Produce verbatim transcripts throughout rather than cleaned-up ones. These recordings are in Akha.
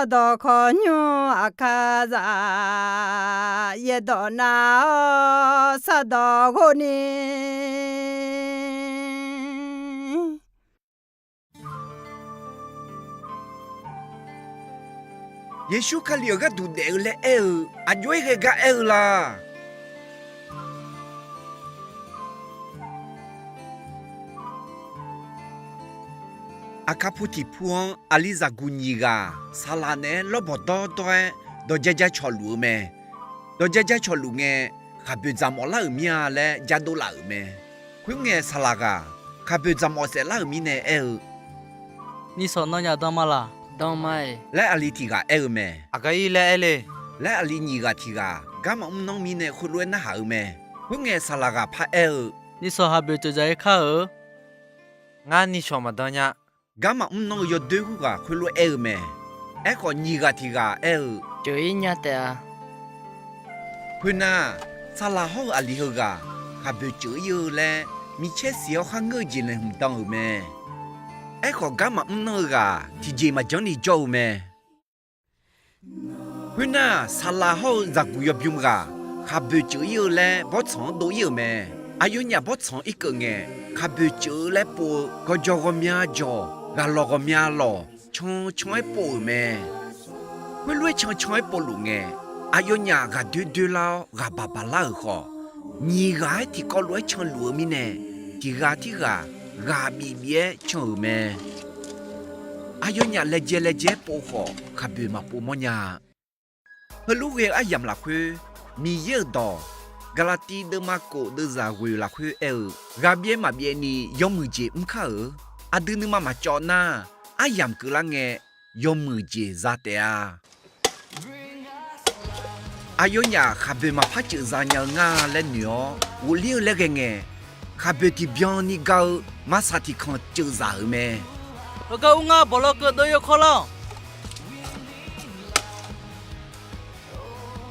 Sardawq khawqnymr aqkar zaq, yaerdawq nav-awr sardawq ghov ni. Yeqsur Kali-euq gharduq daef-eu laer aer-eu, aqjox-aer ghae gar aer-eu la? Aqkar pu tiq pu-anr aqli zaqguq nyiq ghaq saqlaq naeq-aer lawrbawq dawrdawr-aer dawqjae ja cawqluf-eu mae. Dawqjae ja cawqluf ngae, khaqboeq dzaqmawf lar-euq mir-a laer ja dov laf-euq mae. Khoerngae saqlaq ghaq khaqboeq dzaqmawf saef lar-euq mirnae aer-eu, Nishawq nawnyaf dan ma laq? Dan ma-iq laer aqli tiq ghaq aer-eu mae. Aqgar ir laer aer le laer aqli nyiq ghaq tiq ghaq garma mrnanr mirnae khoerlof-aer narhaq-eu mae. Khoerngae saqlaq ghaq par aer-eu, Nishawq khaqboeq tseuf dzaq-ir kar-eu. Ngar nishawq maqdan nya. Garma mrnanr-eu yawdoer khoerghaq khoerlof-aer aer-eu mae. Aerkhawf, nyiq ghaq tiq ghaq aer-eu, Tseuf-ir nya taef-a. Khoernar, saqlaq hawr-eu aqli heughaq khaqboeq tseuf-ir-eu laer micaer siq-awr kharngeur-eu jeq laeqhmq dan-euq mae. Aerkhawf, garma mrnanr-eu ghaq tiqjeq maqjanr ni jawr-eu mae. Khoernar, saqlaq hawr-eu zaqguq yawbym ghaq khaqboeq tseuf-ir-eu laer bawrtsanq-anr dov-ir-euq mae. Aqyawfnyaf bawrtsanq-anr irkeuv ngae, khaqboeq tseuf-eu laer pov-eu gawqjawq ghawqmya jawq, ghaqlawq ghawqmya lawq, cancan-aer pov-euq mae. Khoerlof-aer cancan-aer povluf ngae, aqyawfnyaf ghaqdoer doerlar-awr ghaq baq baqlar-euq khawf, nyiq ghaq-aer tiqkawv lof-aer canluf-eu mirnae, tiq ghaq tirghaq ghaq bif bif-aer can-euq mae. Aqyawfnyaf laejae laejae-aer pov khawf, khaqboeq maqpov mawrnya-a. Heulof ghae-eu aryamq lafkhoer, Miqyaer-euq dawq Gaqlaqtiv deuvma kof deuvzaq ghoeq lafkhoer aer-eu, ghaq byaev maqbyaev ni yawmuiq jeq mr kar-euq. Aqdui nuima maqcawv nar, aryamq keuvlar ngae, yawmuiq jeq za taef-a. Aqyawfnyaf khaqboeq maqpar ceuf za nya-eu ngar laer noeq-awr ghofler-eu laer ghae ngae, khaqboeq tiqbyan ni ga-eu marsaq tiq kanq ceuf zaq-euq mae. Heugar ur ngar, bawqlaw keuv deuv yawkawr lar-awq.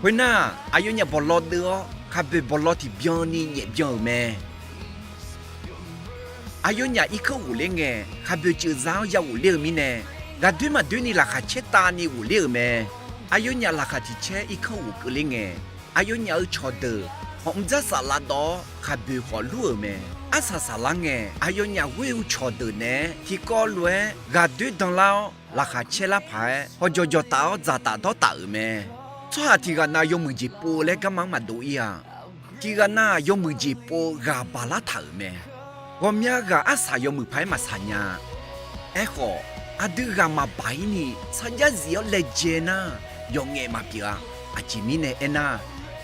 Khoernar, aqyawfnyaf bawqlaw deuv-awr, khaqboeq bawqlaw tiqbyan ni nyaef byan-euq mae. Aqyawfnyaf irkanr ghofler ngae, khaqboeq ceuf za-anr ya ghofler-eu mirnae, ghaqdoer maqdoer ni laqkhaq caer tav ni ghofler-euq mae. Aqyawfnyaf laqkhaq tiq caer irkanr ghofkeuvler ngae, aqyawfnyaf-euq cawqdeuq hawq mr dzar saflar dawv-awr, khaqboeq khawf lur-euq mae. Arsaq saflar ngae, aqyawfnyaf ghoer-eu cawqdeuq naeq-aer tiqkawv lof-aer ghaqdoer danlar-awr, laqkhaq caer lar paq-aer hawqjawq jawqtaf-awr dzaqtaf dawrtaf-euq mae. Tsawrhaq tiq ghaq nav yawmuiq jeq pov laer garma-anr maqdov ir-a. Tiq ghaq nav yawmuiq jeq pov-eu ghaq baq lar taq-euq mae. Ghawqmya ghaq arsaq yawmuiq paq-aer maqsaq nya-a. Aerkhawf, aqdui ghaq maqbaq-ir ni sarjax zif-awr laejae nar, yawqngaef maqpyeuf-a. Aqjeq mirnae aernar,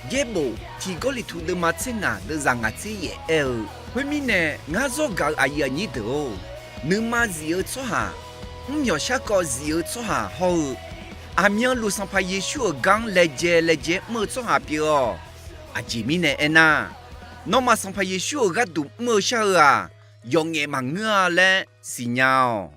Yaerbof tiq Gawrliqtu deuvma tser ngaq deuvzaq ngaq tser yaef aer-eu, Khoermirnae, ngar zawr gaq-eu aqyuif aqnyir deuq-or, nuima zif-eu tsawrhaq, mr myawq sharkawv zif-eu tsawrhaq hawr-eu, aqmyanluf Sanqpaq Yeqsur-euq gar-anr laejae laejae-aer mr-eu tsawrhaq pyeuf-awq. Aqjeq mirnae aernar, nawmaf Sanqpaq Yeqsur-euq gharduq mr-eu shar-eu-aq, yawqngaef maqngeur-a laer siqnya-awq.